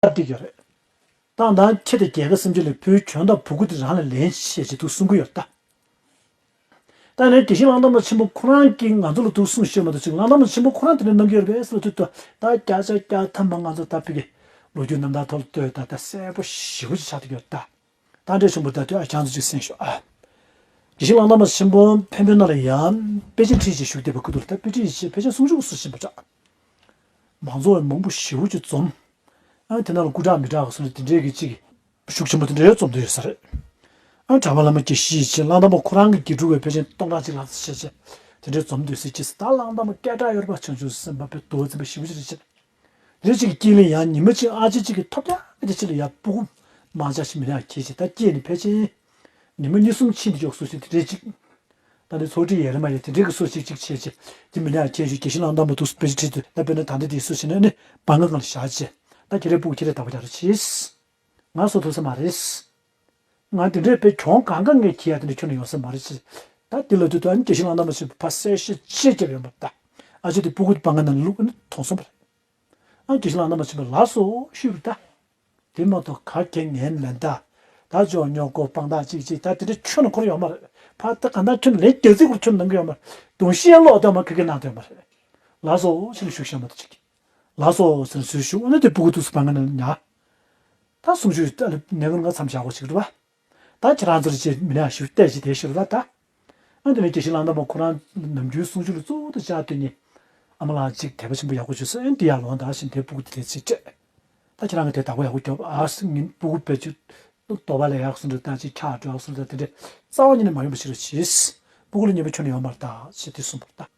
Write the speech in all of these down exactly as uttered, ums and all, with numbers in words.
སྟབས་བདེ་ཡོད་རེད། ཏང་དང་ཁྱེད་དང་རྒྱལ་ཁབ་སེམས་ཅན་ལ་བོད་གྱོན་དང་བུ་གུ་དེ་རང་ལ་ལེན་བྱེད་ཅེས་འདུག་གསུང་གི་ཡོད་ད། ད་ནས་དགེ་བཤེས་གླང་དར་མ་ཆེན་པོ་ཁོ་རང་གིས་ང་ཚོ་ལ་འདུག་གསུང་ཤེས་མ་གཏོགས་ཅིག་གླང་དར་མ་ཆེན་པོ་ཁོ་རང་དེ་འདྲ་གནང་གི་ཡོད་རེད་པས་ཟེར་ལ་དུས་ད་ད་བརྒྱ་ཆ་བརྒྱ་ཐམ་པ་ང་ཚོ་ད་ཕ་གི་ལོ་རྒྱུས་རྣམ་ཐར་ཐོག་ལ་ལྟོས་ད་ད་གསལ་པོ་ཞེ་པོ་ཅིག་ཆགས་བསྡད་ཡོད་ད། ད་འདྲས་བྱུང་བ་ད་དུས་ཨ་ཅང་ཚོ་ཅིག་གསན་ཤོག་ཨ། དགེ་བཤེས་གླང་དར་མ་ཆེན་པོ་འཕན་པོའི་ནང་ལ་ཡང་དཔེ་ཆ་ཁྲིད་ཅིག་བཞུགས་བསྡད་པ་ཁུ་ཐུག་ལ་ད་དཔེ་ཁྲིད་ཅིག་ཕལ་ཆེར་སུམ་ཅུ་སུ་ཕྱིན་པ་འདྲ། མང་ཚོགས་མང་པོ་ཞེ་པོ་ཅིག་འཛོམས། ཨ་དེ་ནང་ལ་སྐུ་དྲག་མི་དྲག་ག་སོང་ནས་དེ་འདྲའི་གི་ཅིག་ཤུགས་ཆེན་པོ་དེ་འདྲའི་འཛོམས་དུ་ཡོད་ས་རེད། ཨ་གྲྭ་པ་བླ་མ་དགེ་བཤེས་ཅིག་གླང་དར་མ་ཁོ་རང་གི་དགེ་ཕྲུག་བས་ཕལ་ཆེར་སྟོང་ཕྲག་ཅིག་ལྷག་ཙམ་བྱས་བྱས་དེ་འདྲའི་འཛོམས་དུས་སྲིད་ཀྱི་ད་གླང་དར་མ་སྐད་གྲགས་ཡོད་པ་བྱང་ཆུབ་སེམས་དཔའ་དཔེ་རྡོ་འཛིན་པ་ཞེ་པོ་ཅིག་རེད་ཅེས། དེ་འདྲའི་ཅིག་གི་དཀྱིལ་ལ་ཡང་ཉི་མ་གཅིག་ཨ་ཅེ་གཅིག་གིས་ཐོབ་རྒྱག་གི་དེ་ཅིག་ལ་ཡང་སྤུ་གུ་མང་ཇག་ཅིག་མི་ནག་ཁྱེར་ཅིག་ད་སྐྱེས་ནས་ཕལ་ཆེར་ཉི་མ་གཉིས་གསུམ་ཕྱིན་དུ་འཇོག་སུ་ཞིག་དེ་འདྲའི་ཅིག་ད་ནི་ཚོགས་སྒྲིག་ཡས་རེ་མ་ཡས་དེ་འདྲའི་གི་སུ་ཞིག་ཅིག་བྱས་ཅིག་དེ་མི་ནག་ཁྱེར་ཞིག་དགེ་བཤེས་གླང་དར་མ་འདུག་དཔེ་ཆ་ཁྲིད་དུས་ད་དཔེར་ན་ད་ལྟ་དེའི་སུ་ཞིག་ནས་ནི་བང་ང་སྒང་ལ་བཞག་ཅིག་ད་ཁྱེད་རའི་སྤུ་གུ་ཁྱེད་རས་བདག་པོ་རྒྱག་རོགས་གྱིས། ང་སུ་ཐུབ་ས་མ་རེད། ང་དེ་འདྲའི་དཔེ་གྱོང་གང་ག་ངས་ཁྱེར་ཡ་དེ་འདྲ་ཁྱོན་ནས་ཡོང་ས་མ་རེད་ཅེས། ད་དེ་ལ་དུས་དུ་ཨ་ནི་དགེ་བཤེས་གླང་དར་མ་ཆེན་པོ་ཕར་གསལ་བཤད་ཅེས་བརྒྱབ་ཡོང་བ་ད། ཨ་ཅེ་དེ་སྤུ་གུ་དེ་བང་ང་ནང་བླུགས་ཨ་ནི་མཐོང་སོང་བ་རེད། ཨ་དགེ་བཤེས་གླང་དར་མ་ཆེན་པོ་ལགས་སོ་ཞུས་པ་ད། དེ་མ་གཏོགས་ག་གེ་ངན་མེད་ད། ད་ཅོག་ཉོག་ཀོ་དཔང་རྟགས་གཅིག་གཅིག་ད་དེ་འདྲ་ཁྱོན་ནས་འཁོར་ཡོད་མ་རེད། ཕ་ད་ག་ད་ཁྱོན་ནས་ལན་རྒྱག་རྩིས་སྐོར་ཁྱོན་ནས་གནང་གི་ཡོད་མ་རེད། གདོང་ཤེས་ལོག་ལྟ་མ་ག་གེ་གནང་དོན་མ་རེད། ལགས་སོ་ཞེས་ཞུ་ཤེས་མ་ཐུབ་ཅིག་ལགས་སོ་ཟེར་ནས་ཟུར་ཞུགས་ཨ་ནི་དེ་སྤུ་གུ་ཐུགས་སུ་བང་ང་ནས་ཉར། ད་གསུང་ཆོས་ད་ལ་ནས་ང་མཚམས་བཞག་གོ་ཞིག་རེད་བ། ད་ཁྱེད་རང་ཚོར་ཅེས་མི་ནག་ཞུ་བལྟས་ཅི་དེ་ཞུ་རེད་བ་ད། ཨ་དེ་ནས་དགེ་བཤེས་གླང་དར་མ་ཁོ་རང་ནམ་རྒྱུན་གསུང་ཆོས་ལ་གཙོ་བོ་དུ་བཅར་དུས་ནི། ཨ་མ་ལགས་གཅིག་དད་པ་ཆེན་པོ་ཡག་པོ་བྱོས་ཟེར་ཨ་ནི་དེ་ཡར་ལོང་ད་བཞིན་དེ་སྤུ་གུ་དེ་དེ་ཚེ་སྤྲད། ད་ཁྱེད་རང་གི་དེ་བདག་པོ་ཡག་པོ་རྒྱོབ་ཨ་སི་ངིན་སྤུ་གུ་བེད་སྤྱོད། ལྟོ་བ་ལས་ཡག་སོང་འདྲ་ད་ཅིག་ཁྱག་འགྲོ་སོང་འདྲ་དེ་འདྲ་རྩ་བ་ཉིད་ནས་མ་ཡོང་བ་ཞིག་རེད་ཅེས། སྤུ་གུ་ལ་ཉེས་པ་ཁྱོན་ནས་ཡོད་མ་རེད་ད་ཅེས་དེ་གསུངས་པ་རེད་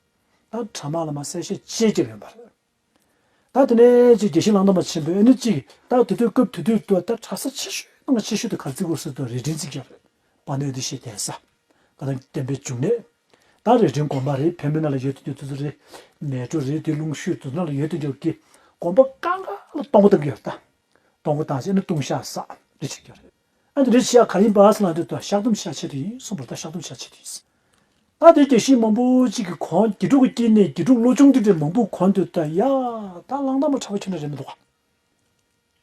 ད། ད་གྲྭ་མ་བླ་མ་གསལ་བཤད་ཅེས་བརྒྱབ་ཡོད་པ་རེད། ད་དེ་ནས་ཅིག་དགེ་བཤེས་གླང་དར་མ་ཆེན་པོས་ཨ་ནི་ཅིག་ད་དེ་དུས་སྐབས་དེ་དུས་དུ་ད་གྲྭ་ས་ཆེ་ཤོས་ནང་ཆེ་ཤོས་དུ་ག་རེ་བརྩི་དགོས་ཟེར་དུས་རྭ་སྒྲེང་བརྩི་གི་ཡོད་རེད། དཔལ་ལྡན་ཨ་ཏི་ཤའི་གདན་ས། ད་ལྟ་བསྟན་པའི་འབྱུང་གནས། ད་རྭ་སྒྲེང་དགོན་པ་རེད། བོད་མི་ནང་ལ་ཡོད་དུ་ཡོད་དུ་ཚོ་རེད། མལ་གྲོ་རེད་དེ་ལུང་ཤུར་དུ་ནང་ལ་ཡོད་དུ་ཡོད་ཀྱི་དགོན་པ་གང་ག་ལ་སྟོང་པ་བཏང་གི་ཡོད་ད། སྟོང་པ་བཏང་བྱས་ནས་ལྟུང་བཤགས་བསགས་རེ་བྱེད་ཀྱི་ཡོད་རེད། ཨ་ནི་རེ་བྱེད་ཡ་ག་རེ་ཡིན་པ་ཟེར་ལབ་དུས་ད་བཤགས་སྡོམ་བཤགས་ཆེད་དུ་ཡིན་གསུངས་པ་རེད། ད་བཤགས་སྡོམ་བཤགས་ཆེད་དུ་ཡིན། ད་དེ་དགེ་བཤེས་མང་པོ་ཅིག་གིས་གོ་དགེ་ཕྲུག་གི་དཀྱིལ་ནས་དགེ་ཕྲུག་བློ་ཆུང་དེ་འདྲའི་མང་པོས་གོ་འདུག་ད་ཡ། ད་གླང་དར་མ་གྲྭ་པ་ཁྱོན་ནས་རེད་མི་འདུག་ག་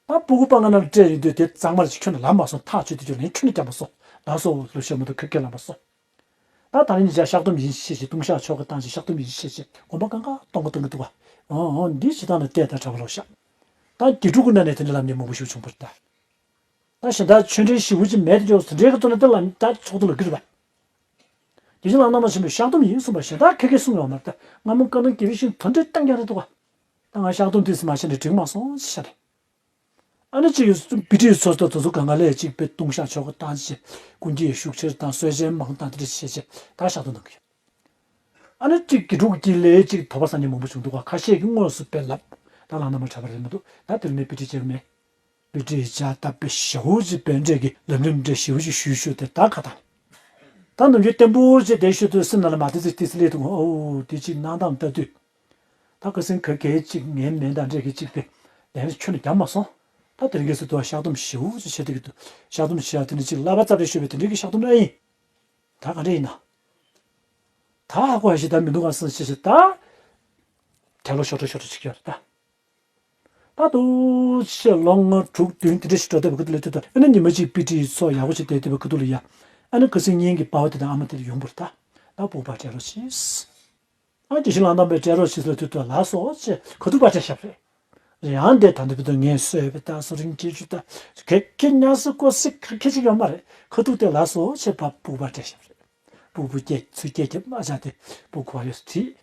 ད་སྤུ་གུ་པ་ང་ནང་སྤྲད་ཡོང་དུས་དེ་གཙང་མ་རེད་ཅེས་ཁྱོན་ནས་ལབ་མ་སོང་། ཐག་ཆོད་དུས་ཁྱོད་ལན་ཁྱོན་ནས་བརྒྱབ་མ་སོང་། ལགས་སོ་ལོ་ཤོད་མ་གཏོགས་ཁ་སྐད་ལབ་མ་སོང་། ད་ད་རིང་ཉིན་ཞག་བཤགས་སྡོམ་ཡིན་ཞེས་བྱས་ལྟུང་བཤགས་ཆོ་ག་བཏང་ཞིང་བཤགས་སྡོམ་ཡིན་ཞེས་བྱས་དགོན་པ་གང་ག་སྟོང་པ་བཏང་གི་འདུག་ག་འོ་འོ་འདི་ཇི་ལྟར་ན་བལྟས་ད་གྲྭ་པ་ལོ་ཤག་ད་དགེ་ཕྲུག་གི་ནང་ནས་དེ་འདྲ་ལབ་མཁན་མང་པོ་ཞིག་བྱུང་བ་རེད་ད། ད་གཞན་དག་ཆོས་འབྲེལ་ཞེ་པོ་ཅིག་མེད་དེ་འཇོག་དེ་འདྲའི་གི་ཐོག་ནས་དེ་ལ་ད་ཚོགས་འདུ་ལ་འགྱུར་བ། དགེ་བཤེས་ལགས་རྣམ་པ་ཆེན་པོས་བཤགས་སྡོམ་ཡིན་གསུངས་པ་གཞན་དག་ཁ་སྐད་གསུངས་ཡོད་མ་རེད། ད་སྔ་མོ་བཀའ་གདམས་དགེ་བའི་ཤིང་དོན་འགྲེལ་བཏང་ཀྱང་རེད་འདུག་ག་ད་ང་བཤགས་སྡོམ་དེ་ཙམ་མ་བྱས་ནས་འགྲིག་མ་སོང་ཞེས་བྱས་ནས། ཨ་ནི་གཅིག་གིས་དཔེ་ཁྲིད་ཚོགས་གཙོ་དེ་ཚོ་གང་ག་ལས་གཅིག་དཔེ་ལྟུང་བཤགས་ཆོ་ག་བཏང་བྱས་ཀུན་གྱིས་ཤུགས་ཆེར་དང་གསོལ་ཇ་མང་བཏང་དེ་འདྲ་བྱས་བྱས་ད་བཤགས་སྡོམ་གནང་གི་ཡོད། ཨ་ནི་གཅིག་དགེ་ཕྲུག་གཅིག་ལས་གཅིག་དོགས་པ་ཟ་མཁན་མང་པོ་བྱུང་འདུག་ག་ཁ་ཤས་ཀྱིས་དངོས་སུ་དཔེ་ལབ། ད་ལགས་རྣམ་པ་གྲྭ་པ་རེད་མི་འདུག་ད་དེ་རིང་ནས་དཔེ་ཁྲིད་བྱེད་ཀྱི་མེད། དཔེ་ཁྲིད་བྱ་ད་དཔེ་ཞེ་པོ་ཅིག་དཔེ་འབྲས་ཀྱི་ལམ་རིམ་འབྲས་ཞེ་པོ་ཅིག་ཞུས་ཞུས་ཏེ་ད་ཁ་བཏང་། ད་ནམ་རྒྱུན་བརྟན་པོར་བྱས་བསྡད་ཞུ་དུས་སེམས་ནང་ལ་མ་ཏི་ཙི་ཏི་ཙི་སླེབས་འདུག་ཨོ་དེ་གཅིག་གནང་སྟངས་ལྟ་དུས། ད་ཁ་སེང་ག་གེ་གཅིག་ངན་མེད་ད་འདྲས་ཀྱི་གཅིག་དཔེ་ལན་ཆོས་ནས་བརྒྱབ་མ་སོང་། ད་དེ་རིང་གི་སུ་དུ་བཤགས་སྡོམ་ཞེ་པོ་ཅིག་བྱེད་དེ་གི་འདུག་བཤགས་སྡོམ་བྱེད་ཡ་དེ་ནི་གཅིག་བསླབ་པ་རྩ་བའི་ཤོད་པའི་དེ་འདྲས་ཀྱི་བཤགས་སྡོམ་ཨེ་ཡིན། ད་ག་འདྲས་ཡིན་ན། ད་ཧ་གོ་ཡ་ཞིག་ད་མི་འདུག་ག་སེམས་ཤེས་ཤིག་ད། དལ་ལོ་ཤོར་འགྲོ་ཤོར་འགྲོ་ཅིག་ཡོད་རེད་ད། ད་དུ་ཆེ་ལོ་ལྔ་དྲུག་བདུན་དེ་འདྲ་ཞིག་འགྲོ་བསྡད་པ་ཁུ་ཐུག་ལ་དུས་ད་ཨ་ནི་ཉི་མ་གཅིག་དཔེ་ཁྲིད་ཚོགས་ཡག་པོ་ཞིག་བསྡད་བསྡད་པ་ཁུ་ཐུག་ལ་ཡ། ཨ་ནི་ཁ་སང་གཉེན་གྱི་པ་ཕ་དེ་དང་ཨ་མ་དེ་ལ་ཡོང་བ་རེད་ད། ད་སྤུ་གུ་ཕར་སྤྲད་རོགས་བྱེད། ཨ་དགེ་བཤེས་ལགས་རྣམ་པས་སྤྲད་རོགས་བྱེད་ཟེར་ལ་དུས་ད་ལགས་སོ་ཅེས་ཁ་ཐུག་ཕར་སྤྲད་བཞག་པ་རེད། ཡང་དེ་ད་འདི་བུ་དང་ངས་གསོས་པའི་ད་སོ་རིང་སྐྱེ་རྒྱུ་ད་གེ་གེ་ཉ་སི་ཀོ་སི་ཁ་ཁེ་ཅིག་ཡོད་མ་རེད། ཁ་ཐུག་དེ་ལགས་སོ་ཅེས་ཕ་སྤུ་གུ་ཕར་སྤྲད་བཞག་པ་རེད། སྤུ་གུ་སྐྱེ་ཚུལ་སྐྱེ་རྒྱབ་ཨ་ཅག་དེ་སྤུ་གུ་ཕར་ཡོད་སུ་ཁྲིད།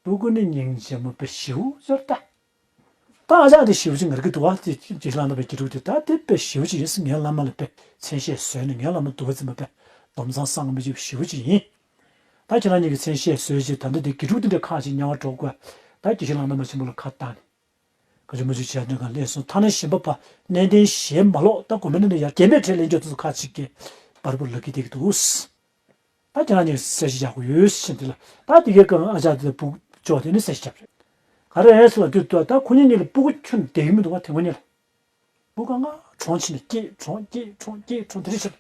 སྤུ་གུ་ནི་སྙིང་རྗེ་མོ་དཔེ་ཞེ་པོ་ཅིག་ཡོད་རེད་ད། ད་ཨ་ཅག་དེ་ཞེ་པོ་ཅིག་ངར་གི་འདུག་བ་དེ་དགེ་བཤེས་ལགས་རྣམ་པའི་དགེ་ཕྲུག་དེ་ད་དེ་དཔེ་ཞེ་པོ་ཅིག་ཡིན་ཟེར་ངའི་བླ་མ་ལ་དཔེ་མཚན་ཤས་བཟོས་ནས་ངའི་བླ་མ་འདུག་བ་ཙམ་པ་དཔེ་སྡོམ་བཟང་བསམ་མི་ཁྱབ་ཞེ་པོ་ཅིག་ཡིན། ད་ཁྱེད་རང་གཉིས་ཀྱི་མཚན་ཤས་བཟོས་རྗེས་ད་ལྟ་དེ་དགེ་ཕྲུག་དེ་འདྲ་ཁག་ཅིག་དམྱལ་བར་འགྲོ་དགོས། ད་དགེ་བཤེས་ལགས་རྣམ་པ་ཆེན་པོ་ལ་ཁ་བཏང་ནས། ག་ཅི་མ་ཅི་བྱས་ནས་གང་ལས་སོང་ཐ་ན་གཞན་པ་ཕ་གནས་བརྟན་གཞན་མ་ལོག་ད་དགོན་པའི་ནང་ནས་ཡར་རྒན་པའི་གྲས་ལེན་རྒྱུ་དེ་ཚོ་ཁག་ཅིག་གིས་བར་བུར་ལག་གི་བསྡད་ཀྱི་འདུག་ད་ཁྱེད་རང་གཉིས་གསལ་བཤད་ཡག་པོ་ཡོད་ཟེར་འདི་ལ་ད་དེ་གའི་སྐབས་ཨ་ཅག་དེ་ལ་སྤུ་ཅོག་དེ་ནི་གསལ་བཤད་རྒྱབ་རེད། ག་རེ་ཟེར་ལ་དུས་ད་ཁོ་གཉིས་གཉིས་ལ་སྤུ་གུ་ཁྱོན་བསྡད་ཀྱི་མི་འདུག་བ་དེ་ཁོ་གཉིས་ལ། སྤུ་གུ་ང་གྲོངས་ཕྱིན་ནས་སྐྱེས་གྲོངས་སྐྱེས་གྲོངས་སྐྱེས་གྲོངས་དེ་རེད་ཤག་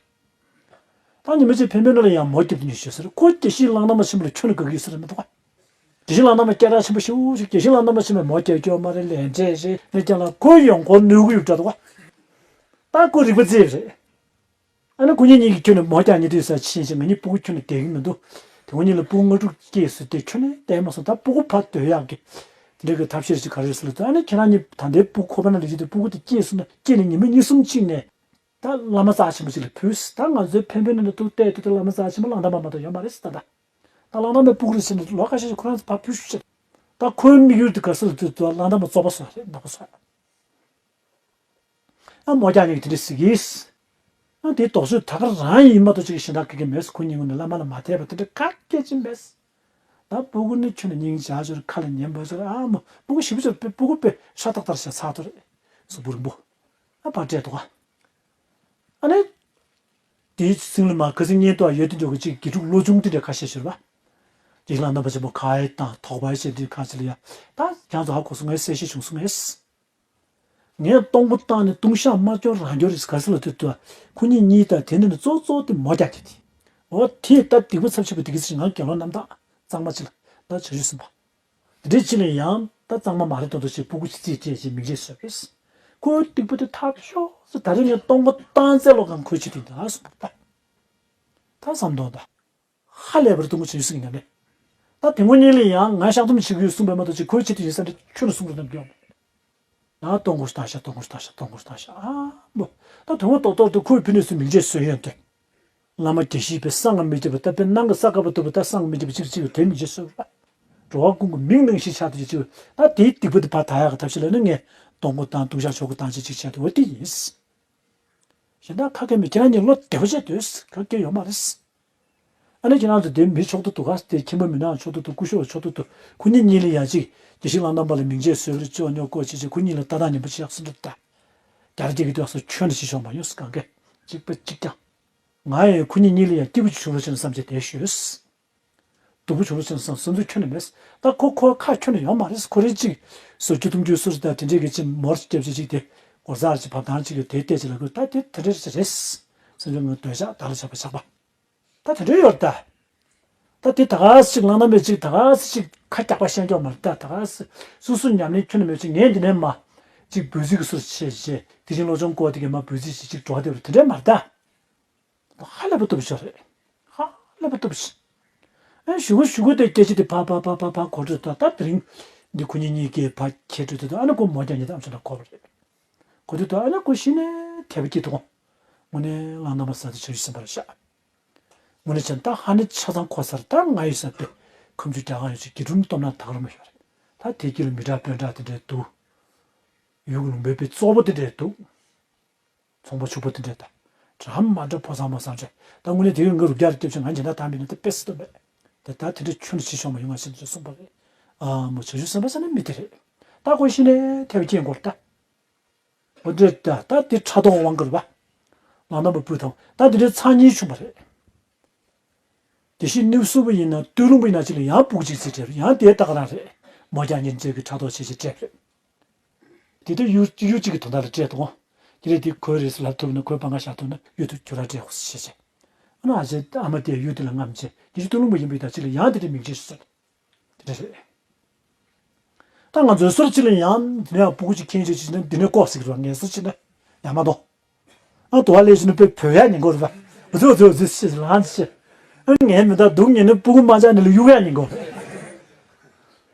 ད་ཉི་མ་གཅིག་འཕན་པོའི་ནང་ལ་ཡང་མོ་རྒྱབ་ཏུ་ཉོས་ཤོད་ཟེར་ཁོ་དགེ་བཤེས་ལགས་རྣམ་པ་ཆེན་པོ་ལ་ཁྱོན་ནས་དགའ་གི་ཡོད་ས་རེད་མི་འདུག་བ། དགེ་བཤེས་ལགས་རྣམ་པ་སྐད་གྲགས་ཆེན་པོ་ཞེ་པོ་ཞིག་དགེ་བཤེས་ལགས་རྣམ་པ་ཆེན་པོས་མོ་རྒྱག་རྒྱུ་མ་རེད། ལས་འབྲས་རེད། ནས་ཀྱང་ལ་ཁོ་ཡོང་ཁོ་ནུས་གི་ཡོད་འདྲ་འདུག་བ། ད་ཁོ་རིག་པ་རྩེ་རེད། ཨ་ནི་ཁོ་གཉིས་གཉིས་ཀྱིས་ཁྱོན་ནས་མོ་རྒྱག་ཉེ་དུས་ས་ཕྱིན་ཞིང་། ང་གཉིས་སྤུ་གུ་ཁྱོན་ནས་བསྡད་ཀྱི་མི་འདུག་དེ་ཁོ་གཉིས་ལ་སྤུ་གུ་ལྔ་དྲུག་སྐྱེས་སོང་། དེ་ཁྱོན་ནས་བསྡད་མ་སོང་། ད་སྤུ་གུ་ཕར་སྡོད་ཡག་གི་འདྲ་གི་ཐབས་ཤེས་ཅིག་ག་རེ་རེད་ཟེར་ལབ་དུས། ཨ་ནི་ཁྱེད་རང་གཉིས་ད་ལྟའི་སྤུ་གུ་ཁོ་པ་ན་ལས་ཀྱི་དེ་སྤུ་གུ་དེ་སྐྱེས་སོང་ན། སྐྱེས་ནས་ཉི་མ་གཉིས་གསུམ་གཅིག་ནས་ད་བླ་མ་རྩ་ཆེན་པོ་ཅིག་ལ་ཕུལ། ད་ང་ཚོའི་འཕན་པོའི་ནང་ལ་ཐུག་བལྟས་དུས་ད་བླ་མ་རྩ་ཆེན་པོ་གླང་དར་མ་མ་གཏོགས་ཡོད་མ་རེད་ཟེར། ད་ད་ད་གླང་དར་མའི་སྤུ་གུ་རེད་ཟེར་ནས་ལོ་ཁ་ཤས་ཤིག་ཁོ་རང་ཚོ་ཕར་ཕུལ་ཤོག་བྱས། ད་ཁོའི་དམིགས་ཡུལ་དེ་ག་རེ་ཟེར་ལབ་དུས་ད་གླང་དར་མ་བཙོག་པ་བཟོ་ཡ་རེད། ནག་པོ་བཟོ་ཡ། ཨ་མོ་རྒྱག་ཉེ་གི་དེ་འདྲ་ཟེར་གི། ཨ་དེའི་དོགས་གཅོད་ད་ག་རང་ཡིན་མ་གཏོགས་ཅིག་གཞན་དག་གི་གི་མེད། ཁོ་གཉིས་ངོས་ནས་བླ་མ་ལ་མ་དད་པ་དེ་འདྲ་ག་སྐད་ཅིག་མེད། ད་སྤུ་གུ་ནི་ཁྱོན་ནས་སྙིང་རྗེ་ཅོར། ཁ་ལ་ཉན་པ་ཅོར། ཨ་མོ་སྤུ་གུ་ཞེ་པོ་ཅོར། སྤུ་གུ་དཔེ་ཤ་སྟག་ལྟར་བྱས་ཚར་ཐུབ་རེད། གཟུགས་པོ་རིང་པོ། ཨ་ཕར་སྤྲད་འདུག་ག་ཨ་ནི། དེའི་སྲིང་ལ་མ་ཁ་སང་བརྙན་ཐུང་ཡོད་དེ་འཇོག་གི་ཅིག་དགེ་ཕྲུག་བློ་ཆུང་དེ་འདྲ་ཁ་ཤས་ཤོར་བ། དེ་ལ་རྣམ་པ་ཆེན་པོ་ག་ཡེ་དང་ཐོག་པ་ཡེ་བྱས་དུས་གང་ཅི་ལ་ཡ། ད་ཁྱང་ཚོ་ཧ་གོ་སོང་། ངས་གསལ་བཤད་བྱུང་སོང་ངས། ངས་སྟོང་པ་བཏང་ནས་ལྟུང་བཤགས་མ་སྐྱོར་རང་སྐྱོར་རེད་ག་ཟེར་ལབ་དུས། ཁོ་གཉིས་གཉིས་དང་དེ་འདྲ་ནི་གཙོ་གཙོ་དེ་མོ་རྒྱག་གི་དེ། འོ་དེ་ད་སྡིག་པ་ཚབས་ཆེ་བ་དེ་གི་ཚེ་ང་དགེ་སློང་རྣམ་དག་གཙང་མ་ཅིག་ལ་ད་བྱང་ཆུབ་སེམས་དཔའ། དེ་འདྲའི་ཅིག་ལ་ཡང་ད་གཙང་མ་མ་རེད་མདོག་མདོག་བྱས་སྤུ་གུ་ཅིག་རྩིས་སྤྲད་བྱས་མིང་ཆད་བཟོས་པས། ཁོའི་སྡིག་པ་དེ་ཐབས་ཤོར་ཟེར། ད་རེས་ངས་སྟོང་པ་བཏང་ཚེ་ལོ་གང་ཁོའི་ཆེད་དུ་ཡིན་ད་གསུངས་པ་ད། ད་བསམ་དོན་ད། ཧ་ལས་པར་སྟོང་པ་བྱེད་སྲིད་ཀྱི་ནི་མེད། ད་དེ་ངོ་གཉིས་ལ་ཡང་ང་བཤགས་སྡོམ་བྱེད་ཀྱི་ཡོད་གསུངས་པ་མ་གཏོགས་ཅིག་ཁོའི་ཆེད་དུ་ཡིན་ས་འདྲ་ཁྱོན་ནས་གསུང་རོགས་གནང་གི་ཡོད་མ་རེད། ཡང་སྟོང་གོ་ཞིག་བཏང་ཤག་སྟོང་གོ་ཞིག་བཏང་ཤག་སྟོང་གོ་ཞིག་བཏང་ཤག་ཨ་མོ། ད་དོན་ངོ་ཏོག་ཏོག་ཏུ་ཁོའི་ཕུ་ནུས་སུ་མིང་ཆད་བཟོས་ཡོད་དེ། བླ་མ་དགེ་བཤེས་པའི་གསང་ང་མི་རྒྱབ་པ། ད་དཔེར་ན་གི་ས་དཀར་པོ་ཐུབ་པ་ད་གསང་ང་མི་རྒྱབ་པ་གཅིག་གཅིག་དེ་མིང་ཆད་བཟོས་པ། འགྲོ་བ་ཀུན་གྱི་མིང་ནང་བཞིན་ཆགས་དུས་གཅིག་ད་དེའི་སྡིག་པ་དེ་ཕར་དག་ཡག་གི་ཐབས་ཤེས་ལ་ནི་ངས་སྟོང་གོ་དང་ལྟུང་བཤགས་ཆོ་ག་བཏང་བྱས་གཅིག་བྱས་ཏེ་འོ་དེ་ཡིན། གཞན་དག་ཁ་སྐད་མེད། ཁྱེད་རང་གཉིས་བློ་བདེ་པོ་བྱས་སྡོད། ཁ་སྐད་ཡོད་མ་རེད། ཨ་ནི་ཁྱེད་རང་ཚོ་དེ་མི་ཕྱོགས་བསྡུ་འདུག་ག་དེ་ཁྱིམ་པ་མི་ནག་ཕྱོགས་བསྡུ་འདུག་སྐུ་ཞབས་ཕྱོགས་བསྡུ་འདུག་ཁོ་གཉིས་གཉིས་ལ་ཡང་ཅིག་དགེ་བཤེས་གླང་དར་མ་ལ་མིང་ཆད་བཟོས་པར་ཅོ་ཉོ་བཀོད་བྱེད་བྱེད། ཁོ་གཉིས་ལ་ལྟ་སྟངས་ངན་པ་ཅིག་ཡག་སེ་འདུག་ད་རྒྱ་ར་སྐྱེ་གི་དུས་སུ་ཁྱོན་ནས་ཞིག་ཤོག་མ་ཡོང་སི་གང་གས་གཅིག་པ་གཅིག་རྐྱང་། ང་ཡང་ཁོ་གཉིས་གཉིས་ལ་ཡང་སྐྱིད་པོ་ཅིག་བྱུང་རོགས་བྱས་ན་བསམ་བྱས་བསྡད་ཤོད། སྡུག་པོ་བྱུང་རོགས་བྱས་ན་བསམ་བསམ་ཚུལ་ཁྱོན་ནས་མེད། ད་ཁོ་ཁོ་ཁ་ཁྱོན་ནས་ཡོང་མ་རེད། ཁོ་རེ་གཅིག་སོ་བཅུ་གཏོང་རྒྱུ་སོ་རེ་ད་དེ་འདྲས་གི་ཅིག་མོར་ཅིག་རྒྱབ་བྱས་ཅིག་དེ་སྒོ་རྩར་ཅིག་བབས་ཐང་ཅིག་གི་དེ་བལྟས་ཅིག་ལ་ཁོས་ད་དེ་དེ་འདྲས་རེད་བསམ་བྱས་ང་འདོད་ཆགས་བདག་ལ་ཆགས་པ་ཆགས་པ། ད་དེ་འདྲའི་ཡོད་ད། ད་དེ་ད་ག་སེ་ཅིག་ལང་ན་མེད་ཅིག་ད་ག་སེ་ཅིག་ཁ་རྒྱག་པ་ཤེས་རྒྱུ་མ་རེད་ད། ད་ག་སེ་སོ་སོ་ཉམས་ལེན་ཁྱོན་ནས་མེད་ཅིག་ངས་འདི་ནས་མ་ཅིག་འབོད་ཚིག་གི་སུ་ཆེ་ཆེ་དེ་བཞིན་བློ་སྦྱོང་སྐོར་དེ་གས་མ་འབོད་ཚིག་ཅིག་ཅིག་འགྲོ་བ་དེ་བར་དེ་འདྲའི་མ་རེད་ད། ཧ་ལས་པ་སྟོབས་ཤོར་རེད། ཧ་ལས་པ་སྟོབས་ཤོར། ཨེ་ཞུ་གུ་ཞུ་གུ་དེ་སྐད་ཆ་དེ་ཕ་ཕ་ཕ་ཕ་ཕ་གོ་འཕྲོད་ད། ད་དེ་རིང་འདི་ཁོ་གཉིས་གཉིས་ཀས་ཕ་ཁྱེད་འཕྲོད་དེ་ད། ཨ་ནི་ཁོ་མོ་རྒྱག་ཉེ་དུས་ཨམ་ཆི་ལ་གོ་བ་རེད། གོ་དུས་ད་ཨ་ནི་ཁོ་གཞི་ནས་དད་པ་སྐྱེས་འདུག་དངོས་གནས་གླང་དར་མ་ཟེར་དེ་བྱང་ཆུབ་སེམས་དཔའ་རེད་ཤག་དངོས་གནས་བྱས་ན་ད་ཧ་ནི་ཆ་ཚང་གོ་ས་རེད། ད་ང་ཡོད་ས་དེ་ཁམས་ཆུ་རྒྱ་གར་ཡོད་ཅིག་དགེ་ཕྲུག་སྟོབས་ན་ད་ག་རུ་མ་ཡོད་རེད། ད་དེ་དཀྱིལ་ལ་མི་དྲག་དཔོན་དྲག་དེ་འདྲས་འདུག་ཡུལ་གྱི་ལུང་པའི་དཔེ་བཙོག་པོ་དེ་འདྲས་འདུག་ཚོང་པ་ཕྱུག་པོ་དེ་འདྲས་ད། འདྲ་མ་འདྲ་ཕོ་བཟང་མོ་བཟང་བྱས་ད་དངོས་གནས་དེ་ཡོད་ང་རུ་རྒྱ་རུ་སྐྱབས་ཆེན་ང་འཇན་ད་དམ་པའི་ནང་དེ་དཔེ་སྲིད་དུ་མེད། དེ་ད་དེ་འདྲས་ཁྱོན་ནས་ཕྱི་ཕྱོགས་མ་ཡོང་ང་ཞེས་འདྲ་གསུངས་པ་རེད། ཨ་མོ་བྱང་ཆུབ་སེམས་དཔའ་ཟེར་ན་མི་དེ་རེད། ད་ཁོ་གཞི་ནས་དད་པ་སྐྱེས་འགོར་ད། འོ་འདྲས་ད་ད་དེ་ཕྲག་དོག་དབང་བསྒྱུར་བ། ལང་དམ་པ་བུ་དང་ད་དེ་འདྲའི་ཚང་གཉིས་བྱུང་བ་རེད། དེ་བཞིན་ནུབ་སུ་བ་ཡིན་ན་སྟོད་ལུང་པ་ཡིན་ན་ཅིག་ལ་ཡང་སྤུ་གུ་གཅིག་ཙམ་སྤྲད་པ་ཡང་དེ་ལྟ་ག་རང་རེད། མོ་རྒྱག་ཉེ་ཅིག་གི་ཕྲག་དོག་བྱས་བྱས་སྤྲད་པ་རེད། དེ་དུས་གཡུ་གཡུ་གཅིག་གི་དོན་དག་ལ་སྤྲད་དང་། དེ་རེད་དེ་ཁོའི་རེས་སུ་ལབ་ཐུབ་ན་ཁོའི་པང་ཁ་བཞག་ཐུབ་ན་གཡུ་དུ་ཁྱོད་རང་སྤྲད་དགོས་ཟེར་བྱས་བྱས། ཨ་ནི་ཨ་ཅེ་ཨ་མ་དེས་གཡུ་དེ་ལ་རྔམ་བྱས་དེ་བཞིན་སྟོད་ལུང་པ་ཡིན་པ་ཡིན་ད་ཅིག་ལ་ཡང་དེ་འདྲའི་མིང་ཆད་ཟེར། དེ་འདྲ་རེད། ད་ང་ཚོའི་སོར་གཅིག་ལ་ཡང་འདི་ནས་སྤུ་གུ་གཅིག་ཁྱེར་ཆོག་ཅིག་ན་འདི་ནས་ལྐོག་ཟིག་རོགས་ངལ་གསོ་ཅིག་ན་ཡང་མ་གཏོང་། ཨ་དུ་བ་ལས་ཤི་ན་དཔེ་བོད་ཡག་ཉིན་གོ་རེད་པ། འུ་ཚོ་འུ་ཚོ་འུ་ཚོ་ཤི་ལང་ཤི། ཨ་ངས་མི་ད་སྡུག་ཉིན་ནི་སྤུ་གུ་མ་ཆགས་ནི་ལ་གཡུག་ཡག་ཉིན་གོ་རེད།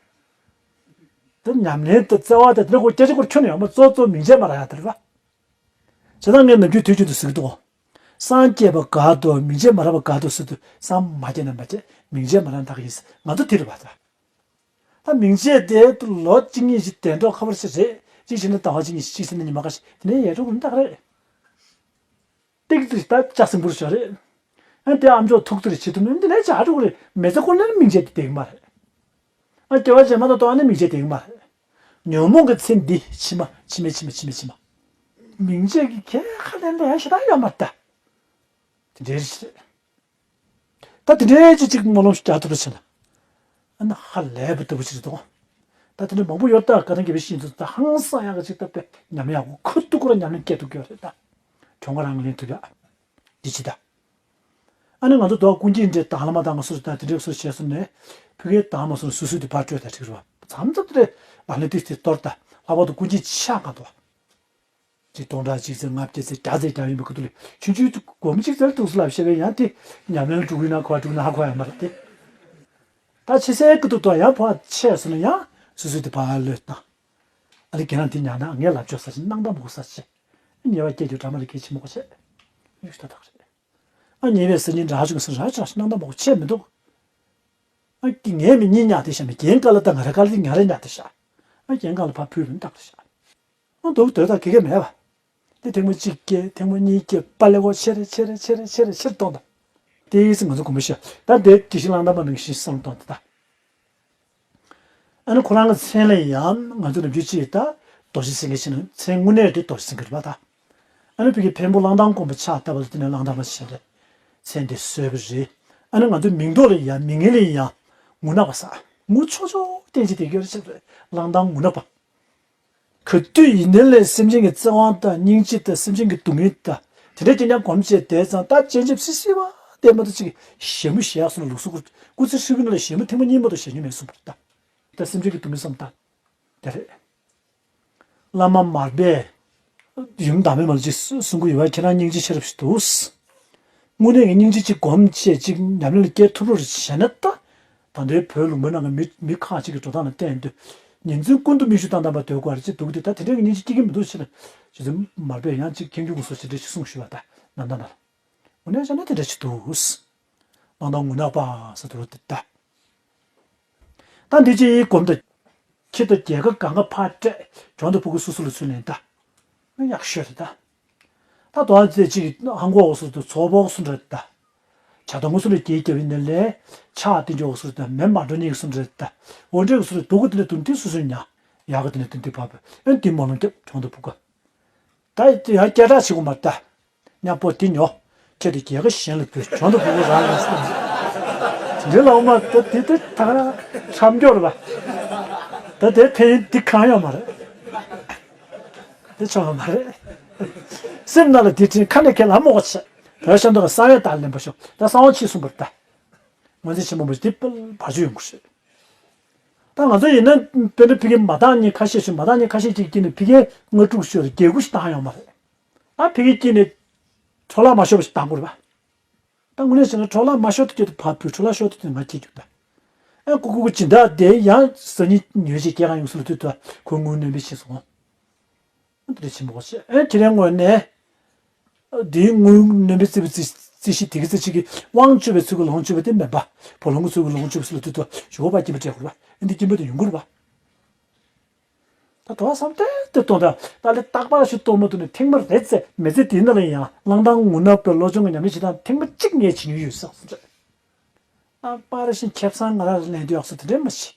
ད་ཉམས་ལེན་ད་བརྩེ་བ་ད་དེ་འདྲ་ཁོ་སྐད་ཆ་ཁོར་ཁྱོན་ནས་ཡོང་མ་གཙོ་གཙོ་མིང་ཆད་མ་རག་ཡག་དེ་རེད་པ། བྱས་ཙང་ངས་ནམ་རྒྱུན་དུས་རྒྱུན་དུ་ཟེར་གི་འདུག་སངས་རྒྱས་པ་དགའ་འདུག་མིང་ཆད་མ་རག་པ་དགའ་འདུག་ཟེར་དུས་སངས་མ་རྒྱས་ན་མ་རྒྱས་མིང་ཆད་མ་རག་ན་དག་གི་ཡིན་ཟེར་ང་ཚོ་དེ་རེད་པ་ད། ད་མིང་ཆད་དེ་ལོ་གཅིག་གཉིས་ཤིག་དལ་འགྲོ་ཁ་པར་ཞིག་རེད། གཅིག་བྱས་ན་ཟླ་བ་གཅིག་གཉིས་ཤིག་གཅིག་བྱས་ན་ཉི་མ་ཁ་ཤས་དེ་ནས་ཡལ་འགྲོ་གི་རེད་ད་ག་རེད། ཏིག་ཏིག་ད་ལྕགས་སྲིན་པོར་ཤོར་རེད། ཨ་དེ་ཨམ་ཅོག་ཐུག་ཐུག་རེ་བྱེད་ཐུབ་ན་འདི་ནས་བྱ་འགྲོ་གི་རེད། མི་ཚེ་ཁོ་ནར་མིང་ཆད་དེ་བསྡད་གི་མ་རེད། ཨ་སྐྱེ་བ་རྗེས་མ་ད་ལྟོ་ཨ་ནི་མིང་ཆད་དེ་གི་མ་རེད། ཉོན་མོངས་ཀྱི་ཚེ་འདི་ཕྱི་མ་ཕྱི་མ་ཕྱི་མ་ཕྱི་མ་ཕྱི་མ། མིང་ཆད་ཀྱི་ཁྱད་ཁ་ལེན་ལས་ཞེ་དྲག་ཡོད་མ་རེད་ད། དེ་འདྲའི་རེད། ད་དེ་འདྲའི་ཅིག་ཅིག་སྨོན་ལམ་ཞིག་རྒྱག་ཐུབ་པ་བྱས་ན། ཨ་ན་ཧ་ལས་པའི་ལྟ་བུ་ཅིག་རེད་དོ། ད་དེ་འདྲ་མང་པོ་ཡོད་ད་བཀའ་ཐང་རྒྱལ་པོའི་བཤེས་གཉེན་ཚོ་ད་ཧང་སང་ཡག་གི་ཅིག་ད་དཔེ་ཉམས་ཡག་གོ་ཁུ་ཏུ་ཀུ་ར་ཉམས་ལེན་སྐྱེ་ཐུབ་ཀྱི་ཡོད་རེད་ད། གྱོང་ཁ་རང་ལེན་ཐུབ་ཡག་འདི་ཅི་ད། ཨ་ནི་ང་ཚོ་དོ་ཀུན་མཁྱེན་འདྲེ་དང་བླ་མ་དང་ང་སུ་རེད་ད་དེ་འདྲས་སུ་བྱས་སོང་ནས་ཕ་གིའི་དང་མ་སོང་སུ་སུ་དེ་ཕར་སྤྲོད་ད་ཁྲིག་རུ་བ་མཚམས་མཚམས་དེ་རེད་བ་ལས་དེ་དེ་གཏོར་ད་ལྷག་པར་དུ་ཀུན་མཁྱེན་ཆགས་ག་དོ། ཅིག་སྟོང་ཕྲག་གཅིག་ཚེ་ལྔ་བརྒྱ་ཚེ་བརྒྱ་ཚེ་བརྒྱ་ཡིན་པའི་ཁུ་ཐུ་ལས་ཆུང་ཆུང་དུ་སྒོར་མོ་གཅིག་ཚེ་ལ་ཐུགས་སུ་ལབ་བཤད་པས་ཡང་དེ་ཉམས་ལེན་དྲུག་ཡིན་ན་གོ་བ་དྲུག་ན་ཧ་གོ་ཡ་མ་རེད་དེ། ད་ཕྱི་སའི་ཁུ་ཐུ་དོ་ཡང་ཕོ་བ་ཆེ་སོང་ན་ཡང་སུ་སུ་དེ་ཕར་ལོས་བཏང་། ཨ་ལེ་གན་ལ་དེ་ཉག་ན་ངས་ལབ་ཆོག་ས་ཆེ་སྣང་དག་མོ་གོ་ས་ཆེ། ཉེ་བ་སྐྱེ་རྒྱུ་དྲ་མ་ལ་གལ་ཆེ་མོ་གོ་ཆེ། ཡུག་ཤ་ཐག་རེད། ཨ་ཉེ་བའི་སེམས་ཉིན་འདྲ་ཆུང་སེམས་ར་ཆུང་སྣང་དག་མོ་གོ་ཆེ་མི་འདུག་ཨ་ཀི་ངས་མི་གཉིས་ཉག་དེ་ཤ་མི་རྒན་དཀའ་ལ་དང་ང་ར་དཀའ་ལ་དེ་ང་ར་ཉག་དེ་ཤ། ཨ་རྒན་གང་ལ་ཕ་ཕུལ་བུན་བཏགས་དེ་ཤ། ཨ་འདུག་དོད་དང་ཁེ་ཁེ་མེད་བ། དེ་ཐེངས་མ་གཅིག་སྐྱེས་ཐེངས་མ་གཉིས་སྐྱེས་པ་ལེ་གོ་ཆེ་རེ་ཆེ་རེ་ཆེ་རེ་ཆེ་རེ་ཆེར་གཏོང་དང་། དེ་ཡིས་ང་ཚོ་གོམས་པ་ཤ་ད་དེ་དེ་བཞིན་བླང་དང་མ་ནང་བཞིན་བསམ་གཏོང་དང་ད། ཨ་ནི་ཁོ་རང་གི་མཚན་ལ་ཡང་ང་ཚོ་ནམ་རྒྱུན་ཅིག་ད་རྡོ་རྗེ་སེང་གེ་ཕྱིན་ན་མཚན་དངོས་གནས་དེ་རྡོ་རྗེ་སེང་གེ་རེད་པ་ད། ཨ་ནི་བོད་ཀྱི་འཕན་པོ་གླང་དར་དགོན་པ་ཕྱག་བཏབ་པ་ལ་དེ་ནས་གླང་དར་མ་ཕྱིན་རེད། མཚན་དེ་གསོལ་བ་རེད། ཨ་ནི་ང་ཚོ་མིང་འདོགས་ལ་ཡང་མིང་ངན་ལ་ཡང་ངུ་ནག་པ་ས་ངུ་ཆོག་ཆོག་བསྟན་ཅི་དེ་གྱོད་ཆེ་རེད་གླང་དར་ངུ་ནག་པ། ག་དུས་ཡིན་ནའི་ལས་སེམས་ཅན་གྱི་བརྩེ་བ་དང་སྙིང་རྗེ་དང་སེམས་ཅན་གྱི་སྡུག་བསྔལ་དང་དེ་འདྲ་ཅན་ཀྱང་གོམས་བྱས་བསྡད་ཙང་ད་སྤྱན་ཆབ་སི་སི་བ་བསྡད་མ་ཐུབ་ཅིག་ཞྭ་མོ་བཞག་སོང་ལ་ལུག་སུ་ཁུར་སྐུ་ཚེ་ཧྲིལ་པོའི་ནང་ལ་ཞྭ་མོ་ཐེངས་མ་གཉིས་མ་གཏོགས་བཞག་མྱོང་མེད་གསུངས་པ་རེད་ད། ད་སེམས་ཅན་གྱི་སྡུག་བསྔལ་བསམ་ད། དེ་རེད། བླ་མ་མར་པས་ཡུམ་བདག་མེད་མ་ལ་ཅིག་གསུང་གི་ཡོད་པ་ཁྱེད་རང་སྙིང་རྗེ་ཆེ་རབས་ཤིག་འདུག་དངོས་གནས་ཀྱི་སྙིང་རྗེ་གཅིག་སྒོམ་བྱས་གཅིག་ཉམས་ལེན་ལ་སྐྱེལ་ཐུབ་རོགས་བྱས་ན་ད། ད་ལྟའི་བོད་ལུང་པའི་ནང་གི་མི་མི་ཁག་ཅིག་གི་འགྲོ་སྟངས་ལ་བརྟེན་དུས། ཉིན་མཚན་ཀུན་ཏུ་མིག་ཆུ་བཏང་བཏང་པ་སྡོད་དགོས་རེད་ཅེས་འདུག་གི་དེ་ད་དེ་འདྲའི་སྙིང་རྗེ་སྐྱེ་གི་མི་འདུག་ཕྱིར། ཇི་ཙམ་མར་པས་ཡང་གཅིག་མཁྱེན་རྒྱུ་ངོ་སོ་ཞེ་འདྲ་ཞིག་གསུངས་ཞུས་པ་ད་ནམ་ད་ན་ལ། དངོས་གནས་བྱས་ན་དེ་འདྲ་ཞིག་འདུག་གླང་དར་ངུ་ནག་པ་ཟེར་དུ་དེ་ད། ད་འདི་ཅི་ཡིས་སྒོམ་དང་། ཁྱི་དང་རྒྱལ་ཁ་གང་ག་ཕར་སྤྲད་གྱོང་དང་ཕུ་གུ་སུ་སུ་ལ་ཚུར་ལེན་ད། ཡག་ཤོས་རེད་ད། ད་དོ་ཨ་ཙེ་ཅིག་ཧང་གོ་འོག་སུ་དུ་ཚོགས་པོག་སུ་འདྲ་ད། བྱ་དང་ངོ་སུ་ལ་སྐྱེས་རྒྱབ་ཡིན་ནས་ལས་ཕྱག་དེ་འཇོག་སུ་ད་མེ་མ་འགྲོ་ཉེས་སུ་འདྲ་ད། འོ་འདྲེ་སུ་ལ་སྡུག་གི་དེ་ལ་དུམ་དེ་སུ་སུ་ཉ། ཡག་གི་དེ་ལ་དུམ་དེ་བབ་ཨེ་འདི་མ་ལོང་རྒྱབ་གྱོང་དང་ཕུ་གུ། ད་ཡང་སྐད་གྲགས་ཆེ་གོ་མ་ད། ཉག་པོ་དེ་ཉོ། ཁྱེད་དེ་རྒྱལ་ཁ་གཞན་ལ་བུད་གྱོང་དུ་བུ་བུ་རང་ལ་སོང་། འདི་ལ་འོ་མ་ད་དེ་དེ་ད་ག་རང་ཁྲམ་སྐྱོར་བ། ད་དེ་ཕན་ཡོན་འདི་གང་ཡོད་མ་རེད། དེ་ཆོག་མ་རེད། སེམས་ནང་ལ་དེ་དྲན་ཁ་ནས་ཁས་ལ་མོག་ཆེ། ད་ཤ་འདོག་ག་ས་ཡོད་དང་ལེན་པ་ཤོག་ད་གསང་བ་ཆེ་གསུངས་པར་ད། ང་ཚོ་ཆེན་པོ་མོ་དེ་བར་ཆུ་ཡོང་གི་རེད། ད་ང་ཚོ་ཡིན་ན་དཔེར་ན་ཕ་གི་མ་བཏང་ཉིན་ཁ་ཤས་ཤིག་མ་བཏང་ཉིན་ཁ་ཤས་ཅིག་སྐྱེས་ནས་ཕ་གི་ལྔ་དྲུག་ཤོར་བརྒྱད་དགུ་ཞིག་བཏང་ཡོང་མ་རེད། ཨ་ཕ་གི་སྐྱེས་ནས་འཕྲོ་བརླག་མ་ཤོར་བ་ཞིག་བཏང་དགོས་རེད་པ། ད་དངོས་གནས་བྱས་ན་འཕྲོ་བརླག་མ་ཤོར་དུ་སྐྱེས་དུ་ཕ་བུ་འཕྲོ་བརླག་ཤོར་དུ་སྐྱེས་ང་སྐྱེས་རྒྱུ་ད། ཨ་ཀུ་ཀུ་ཀུ་སྦྱིན་བདག་དེ་ཡང་སང་ཉིན་ཉོས་ཤིག་སྐྱེས་གང་ཡོང་སུ་ལ་དུས་དུ་ཁོ་དངུལ་གནོན་པའི་ཕྱིན་སོང་། འདི་འདྲ་ཆེན་པོ་ཞེ་ཨེ་ཁྱེད་རང་ངོས་ནས། འདིའི་དངུལ་གནོན་པའི་རྩིས་པའི་རྩིས་རྩིས་གཞི་དེ་གི་རྩིས་གཞི་གི་དབང་སྤྱོད་པའི་ཚུལ་གྱི་ལོངས་སྤྱོད་པ་དེ་མེད་པ། བུ་ལོན་གྱི་ཚུལ་གྱི་ལོངས་སྤྱོད་པའི་ཚུལ་ལ་དུས་དུ་ཞུ་བ་པ་སྐྱིན་པ་སྤྲད་དགོས་པ། ཨེ་འདི་སྐྱིན་པ་དེ་ཡོང་དགོས་རེད་པ། ད་དོ་བསམ་ཏེ་ཏེ་གཏོང་ད་ད་ལས་རྟག་པར་ཞིག་གཏོང་མ་ཐུབ་ནས་ཐེངས་མ་རེ་ཙེ་མི་ཚེ་དེའི་ནང་ལ་ཡང་བླང་དང་ངུ་ནག་པའི་བློ་སྦྱོང་གི་ཉམས་ལེན་བྱེད་སྟངས་ཐེངས་མ་གཅིག་ངས་བྱེད་མྱོང་ཡོད་བསམ་སོང་། རྟག་པར་ཞིག་ཁེ་བཟང་ང་རང་ལ་ལེན་དུས་ཡག་སོ་དེ་འདྲས་མ་བྱེད།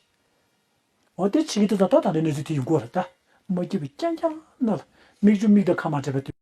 འོ་དེ་བྱེད་ཀྱི་འདུག་ད་ད་ད་རེས་གནས་ཚུལ་དེ་ཡོང་གི་རེད་ད། མ་སྐྱིད་པའི་རྐྱང་རྐྱང་ན་ལ་མིག་ཆུ་མིག་དང་ཁ་མ་བྲལ་བའི་དུས།